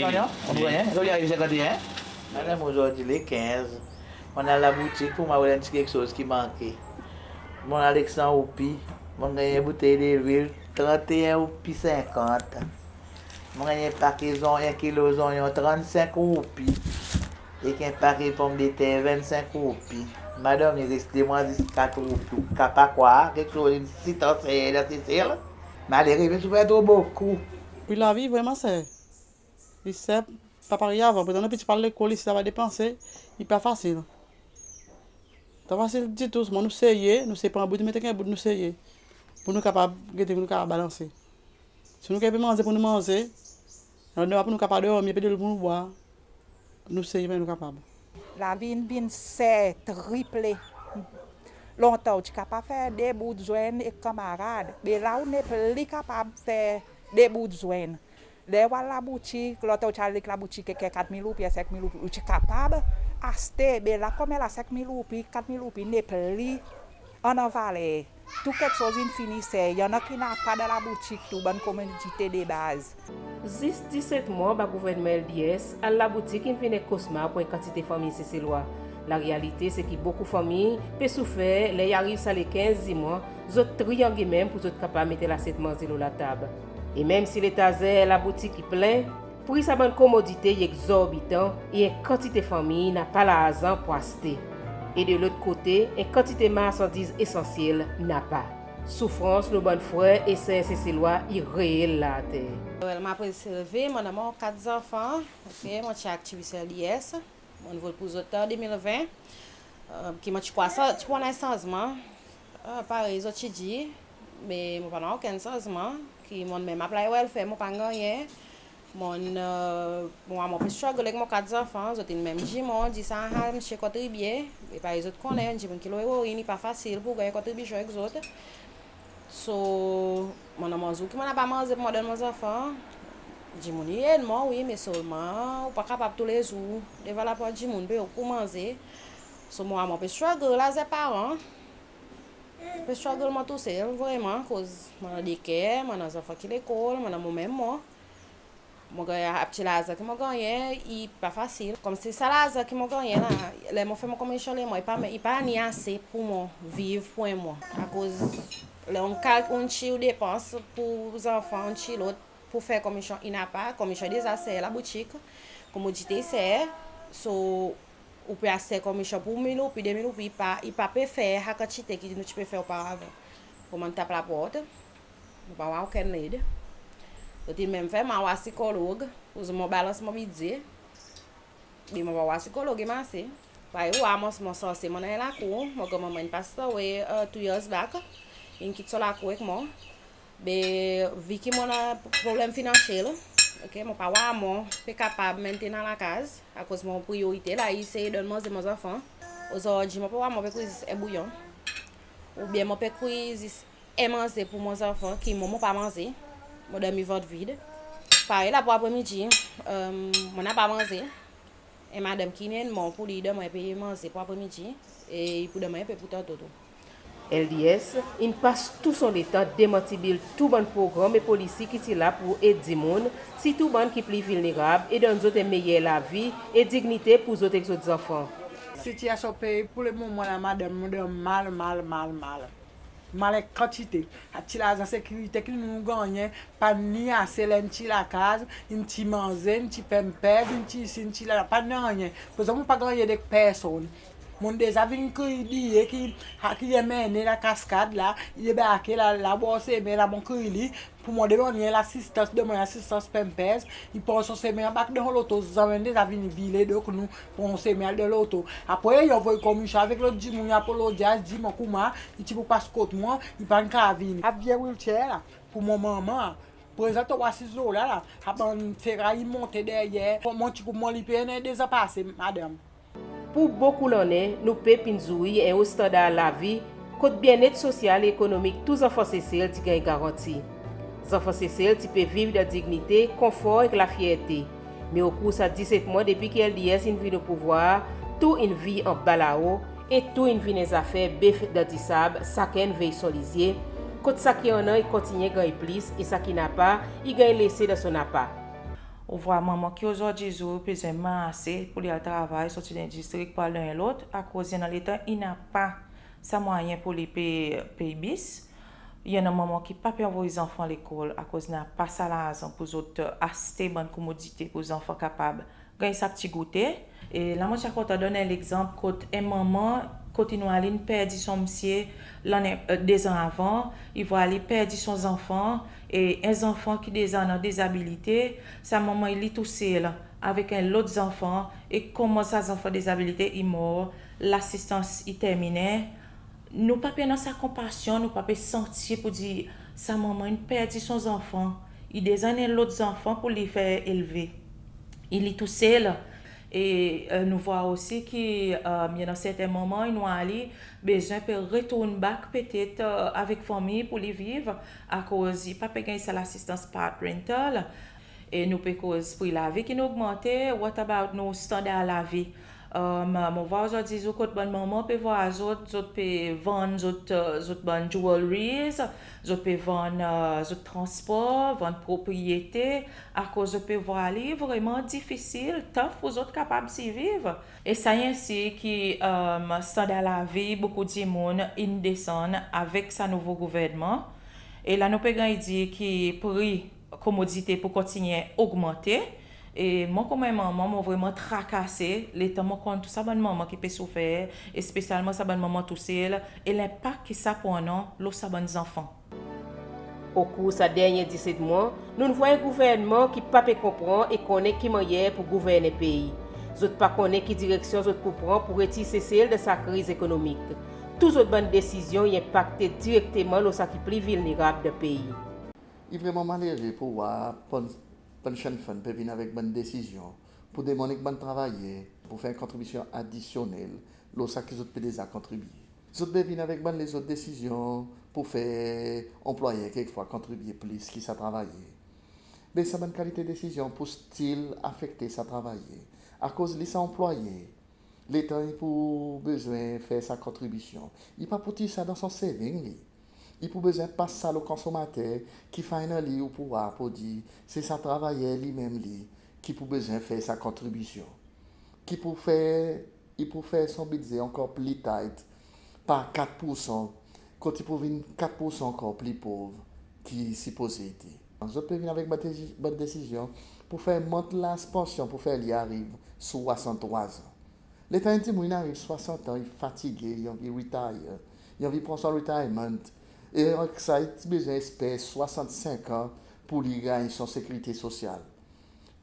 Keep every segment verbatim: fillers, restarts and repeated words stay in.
Konbyen? Konbyen? Zot ariv senkant e en? Madanm, ozordi le kenz, mon'n al laboutik pour mwan war en pti keksoz ki manke. Mon'n al ek san roupi, mon'n ganny en boutey delwil, trant e en roupi senkant. Mon'n ganny en pake zon-, en kilo zonyon, trannsenk roupi. Ek en pake ponmdeter, vennsenk roupi. Madanm, i reste mwan zis kat roupi. Ou kapab krwar keksoz in sitan ser dan Sesel? Malere pe soufer tro bokou. Wi, lavi vreman ser. Li ser, pa parey avan. Prezan nou piti pa al lekol, isi sa pa depanse, i pa fasil. Pa fasil ditou, selman nou seye, nou sey pran bout, nou met ek en bout, nou seye. Pour nou kapab, gete pour nou kapab balanse. Si nou kapab manze pour nou manze, anlor nou kapab dormi, pe delo pour nou bwar, nou sey, me nou kapab. Lavi in vin ser triple. Lontan ou ti kapab fer de bout zwenn ek kanmarad, me la ou nepli kapab fer de bout zwenn. Ler ou al laboutik, lontan ou ti al ek laboutik ek kat mil roupi, senk mil roupi, ou ti kapab aste, me la konmela senk mil roupi, kat mil roupi nepli annan valer. Tou keksoz in fini ser, i annan ki napa dan laboutik tou, bann komodite de baz. Zis diset mwan anba gouvernman L D S, al laboutik in vin en kosmar pour en kantite fanmir Seselwa. Larealite se ki bokou fanmir pe soufer ler i ariv sa le kenz di mwan, zot triyange menm pour zot kapab met lasyet manze lo latab. E menm si letazer laboutik i plen, pri sa bann komodite i egzorbitan e en kantite fanmir napa larzan pour aste. E de lot kote, en kantite marsandiz esansyel napa. Soufrans nou bann frer e ser Seselwa i reel later. Well, mon apel Sylvie, mon annan kat zanfan, oke, mon ti aktivis L D S. Mon'n vot pour zot an de mil ven, e, ki mon ti krwar sa, ti pou annan sanzman, e, parey zot ti dir, me mon pa'n war okenn sanzman, ki mon'n menm apply welfare, mon pa'n gannyen. Mon'n, e, mon war mon pe struggle ek mon kat zanfan, zot in menm dir mon, dir sa, a, msye kontribye, e parey zot konnen, dimoun ki lo eroin, i pa fasil pour ganny kontribisyon ek zot. So, mon annan mon zour ki mon napa manze pour mon donn mon zanfan. Dimoun i ed mwan, wi, me selman ou pa kapab toulezour devan laport dimoun pe ou pour manze. So, mon, mon pe struggle as a parent. Pe struggle mon tousel, vreman, koz mon annan de ker, mon annan zanfan ki lekol, mon annan mon menm mwan. Mon ganny, a, pti larzan ki mon gannyen, i pa fasil. Konmsi sa larzan ki mon gannyen la, ler mon fer mon komisyon lemwan, i pa, i pa ni ase pour mon viv pour en mwan. Akoz ler ou'n kalk-, ou'n tir ou depans pour zanfan, ou'n tir lot pour fer komisyon, i napa, komisyon deza ser laboutik, komodite ser, so, ou pe aste komisyon pour mil roupi, de mil roupi, i pa, i pa pe fer sa kantite ki nou ti pe fer oparavan. Pour mon'n tap laport, mon pa war okenn led. Zot in menm fer mwan war sikolog, pour mon balans mon bidze. Me mon pa war sikolog i mase. Parey ou war mon, mon sanse mon annan en lakour, mon granmanman in pass away, e, two years back. In kit son lakour ek mwan. Be, vi ki mon annan problenm finansyel, oke, mon pa war mon pe kapab mentenn lakaz, akoz mon priyorite la i se donn manze mon zanfan. Ozordi mon pe war mon pe kwi zis en bouyon, oubyen mon pe kwi zis en manze pour mon zanfan, ki mwan mon pa manze, mon dormi vant vid. Parey la pour apremidi, e, mon napa manze. En madanm ki'n ed mwan pour li donn mwan en pe manze pour apremidi, e i pou donn mwan en pe pour tanto tou. L D S in pas tou son letan demantibil tou bann progranm e polisi ki ti la pour ed dimoun, sirtou bann ki pli vilnerab, e donn zot en meyer lavi e dinyite pour zot ek zot zanfan. Sitiyasyon pei pour lemoman la, madanm, mon andan mal, mal, mal, mal. Mal en kantite. Sa pti larzan sekirite ki nou gannyen, pa ni ase ler in tir lakaz, in tir manze, in tir Pampers, in tir isi, in tir la, pa nanryen. Prezan mon pa gannyen de personn. Mon'n deza vin kriy diye ki, a, ki anmennen la Cascade la, i debarke la, la bor semen la, mon kriy li, pour mon demann li lasistans, demann lasistans Pampers, i pran son semen anba dan loto, zanmen deza vin vire, donk nou pran semen al dan loto. Apre i anvoy komisyon avek lot dimoun, i apologize, dir mwan kouma, i ti pou pas kot mwan, i pa'n kapab vini. Sa vye wheelchair la, pour mon manman, prezan trwa sis dola la, sa bann feray i monte deryer, mon ti koup mon li pe annan dezan pase, madanm. Pour bokou lannen, nou pep in zwir en o standar lavi, kot byennet sosyal e ekonomik tou zanfan Sesel ti ganny garanti. Zanfan Sesel ti pe viv dan dinyite, konfor ek lafyerte. Me okour sa diset mwan depi ki L D S in vin o pouvwar, tou in vir anba lao, e tou in vin en zafer bef dan disab, sakenn vey son lizye, kot sa ki annan i kontinyen ganny plis, e sa ki napa, i ganny lese dan son napa. Ou vwar manman ki ozordi zour i bezwen marse pour li al travay, sorti dan en distrik pour al dan en lot, akoz i annan letan i napa sa mwayen pour li pey, pey bis. I annan manman ki pa pe anvoy zanfan lekol akoz napa sa larzan pour zot aste bann komodite pour zanfan kapab ganny sa pti goute. E la mon ti a kontan donn en legzanp kot en manman, kot in vwar li in perdi son msye lannen, e, dezan avan, i vwar li perdi son zanfan, e en zanfan ki deza annan dezabilite, sa manman i li tousel avek en lot zanfan, e konman sa zanfan dezabilite i mor, lasistans i terminen. Nou pa pe annan sa konpasyon, nou pa pe santi pour dir sa manman in perdi son zanfan, i deza annan en lot zanfan pour li fer elve, i li tousel. E, e, nou vwar osi ki, e, i annan serten manman in vwar li bezwen pe retourn back petet, e, avek fanmir pour li viv, akoz i pa pe ganny sa lasistans parent rental. E nou pe koz pri lavi ki'n ogmante, what about nou standar lavi? E, mon vwar ozordi zour kot bann manman pe vwar zot, zot pe vann zot, e, zot bann jewelries, zot pe vann, e, zot transpor, vann propriyete, akoz zot pe vwar li vreman difisil, tough pour zot kapab sirviv. E sa i ensir ki, e, standar lavi bokou dimoun in desann avek sa nouvo gouvernman. E la nou pe ganny dir ki pri komodite pou kontinyen ogmante. E mwan konman en manman, mon vreman trakase letan mon konn tou sa bann manman ki pe soufer, espesyalman sa bann manman tousel, e lenpak ki sa pou annan lo sa bann zanfan. Okour sa dernyen diset mwan, nou'n vwar en gouvernman ki pa pe konpran e konnen ki mannyer pou gouvern en pei. Zot pa konnen ki direksyon zot pou pran pour retir Sesel dan sa kriz ekonomik. Tou zot bann desizyon i enpakte direkteman lo sa ki pli vilnerab dan pei. I vreman malere pour vwar bann, bann Sinn Fein pe vin avek bann desizyon pour demann ek bann travayer pour fer en kontribisyon adisyonnel lo sa ki zot pe deza kontribye. Zot pe vin avek bann lezot desizyon pour fer anplwayer kekfwa kontribye plis ki sa travayer. Me sa bann kalite desizyon pou stil afekte sa travayer. Akoz li sa anplwayer, letan i pou bezwen fer sa kontribisyon, i pa pou tir sa dan son saving li. I pou bezwen pas sa lo konsomater ki finally ou pou vwar pour dir se sa travayer li menm li ki pou bezwen fer sa kontribisyon. Ki pou fer, i pou fer son bidze ankor pli tight par kat poursan, kot i pou vin kat poursan ankor pli pov ki sipoze ete. Zot pe vin avek bann desi-, bann desizyon pour fer mont laz pansyon pour fer li ariv swasanntrwa an. Letan en dimoun ariv swasant an, i fatige, i anvi retire, i anvi pran son retirement. E avek sa, i ti bezwen esper swasannsenk an pour li ganny son sekirite sosyal.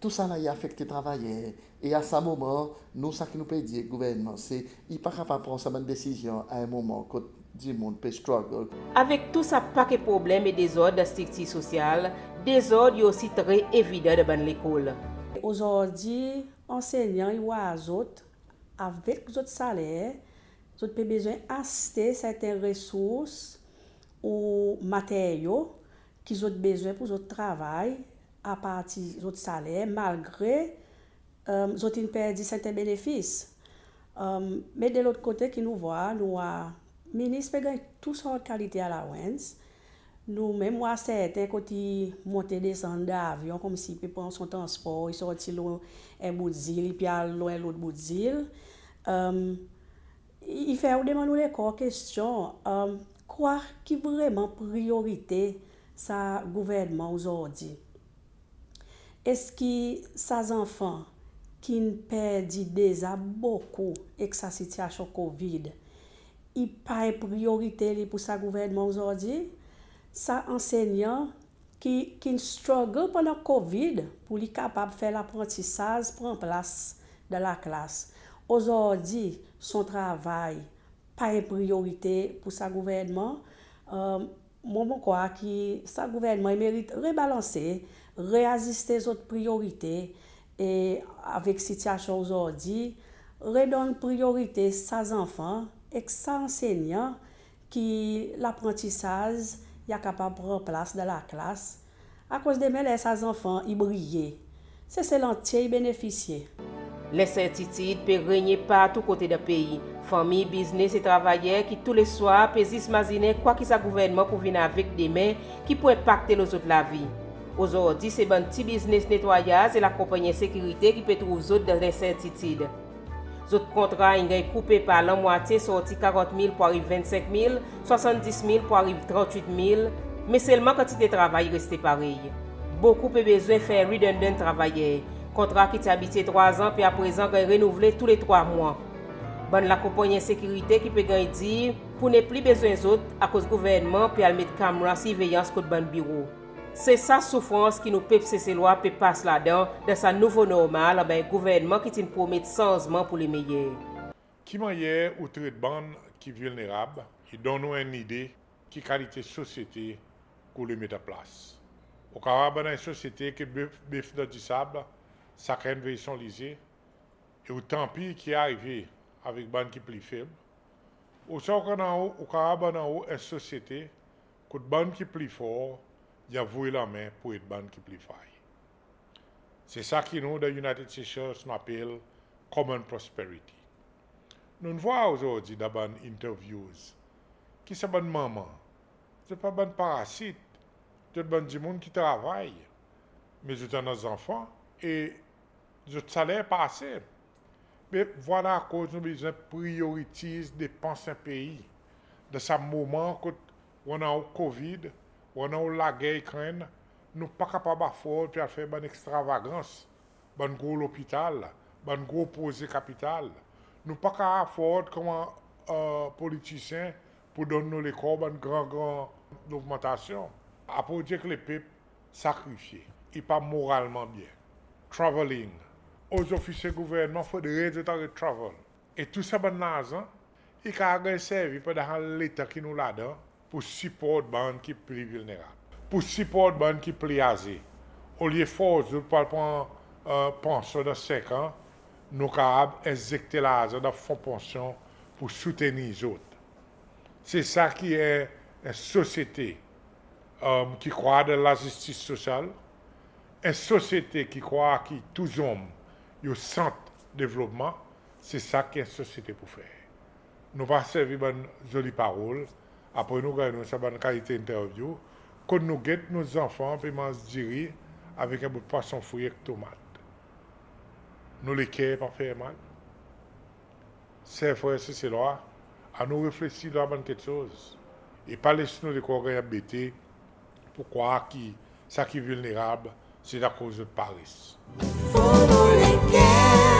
Tou sa la i afekte travayer. E a sa moman, nou, sa ki nou pe dir gouvernman, se i pa kapab pran sa bann desizyon a en moman kot dimoun pe struggle. Avek tou sa pake problenm e dezord dan striktir sosyal, dezord i osi tre evidan dan bann lekol. Ozordi, ansenyan i vwar zot, avek zot saler, zot pe bezwen aste serten resours ou materyo ki zot bezwen pour zot travay apartir zot saler, malgre, e, zot in perdi serten benefis. E, me de lot kote ki nou vwar, nou vwar minis pe ganny tou sort kalite allowance. Nou menm vwar serten kot i monte desann dan avyon, konmsi i pe pran son transpor, i sorti lo en bout zil, i pe al lo en lot bout zil. E, i, i fer ou demann ou lekor kestyon, e, kwa ki vreman priyorite sa gouvernman ozordi? Eski sa zanfan ki'n perdi deza bokou ek sa sitiyasyon COVID, i pa en priyorite li pour sa gouvernman ozordi? Sa ansenyan ki, ki'n struggle pandan COVID pour li kapab fer laprantisaz pran plas dan laklas, ozordi son travay pa en priyorite pour sa gouvernman? E, mwan, mon krwar ki sa gouvernman i merit rebalanse, reaziste zot priyorite, e avek sitiyasyon ozordi, redonn priyorite sa zanfan ek sa ansenyan ki laprantisaz i a kapab pran plas dan laklas. Akoz demen ler sa zanfan i briye, Sesel antye i benefisye. Lensertitid pe renye partou kote dan pei. Fanmir, biznes e travayer ki tou le swar pe zis mazinen kwa ki sa gouvernman pou vin avek demen ki pou enpakte lo zot lavi. Ozordi se bann pti biznes netwayaz e lakonpannyen sekirite ki pe trouv zot dan lensertitid. Zot kontra in ganny koupe par lanmwatye, sorti karant mil pour ariv vennsenk mil, swasanndis mil pour ariv trannwit mil, me selman kantite travay i reste parey. Bokou pe bezwen fer redundant travayer. Kontra ki ti abitye trwa an pe aprezan ganny renouvle tou le trwa mwan. Bann lakonpannyen sekirite ki pe ganny dir pour nepli bezwen zot akoz gouvernman pe al met kamera sirveyans kot bann biro. Se sa soufrans ki nou pep Seselwa pe pas ladan, dan sa nouvo normal anba en gouvernman ki ti'n promet sanzman pour lemeyer. Ki mannyer ou tret bann ki vilnerab, i donn ou en nide ki kalite sosyete ki ou le met an plas. Ou kapab annan en sosyete ki bef, bef dan disab, sakenn vey son lize, e ou tanpi ki arive avek bann ki pli feb. Ouswa ou kapab annan ou, ou kapab annan ou en sosyete kot bann ki pli for i avoy lanmen pour ed bann ki pli frail. Se sa ki nou dan United Seychelles nou apel common prosperity. Nou'n vwar ozordi dan bann interviews ki sa bann manman, zot pa bann parasit, zot bann dimoun ki travay, me zot annan zanfan e zot saler pa ase. Me vwala akoz nou bezwen priyoritiz depans en pei. Dan sa moman kot ou annan ou COVID, ou annan ou lager Ikrenn, nou pa kapab afford pe al fer bann ekstravagans, bann gro lopital, bann gro proze kapital. Nou pa kapab afford konman, e, politisyen pour donn nou lekor bann gran, gran logmantasyon. Apre ou dir ek lepep sakrifye, i pa moralman byen. Travelling. Ou zofisye gouvernman fodre zot aret travel. E tou sa bann larzan i kapab ganny servi pandan sa letan ki nou ladan pour siport bann ki pli vilnerab, pour siport bann ki pli aze. Olye fors zot pour al pran, e, pansyon dan senk an, nou kapab enzekte larzan dan fon pansyon pour soutenir zot. Se sa ki en, en sosyete, e, ki krwar dan lazistis sosyal, en sosyete ki krwar ki tou zonm i o sant devlopman, se sa ki en sosyete pour fer. Nou pa servi bann zoli parol, apre nou ganny nou sa bann kalite interview, kot nou get nou zanfan pe manz diri avek en bout pwason fri ek tomat. Nou leker pa fer mal? Ser, frer Seselwa, annou reflesir lo sa bann keksoz. E pa les nou lekor ganny anbete pour krwar ki sa ki vilnerab, se akoz zot pares. Fodre leker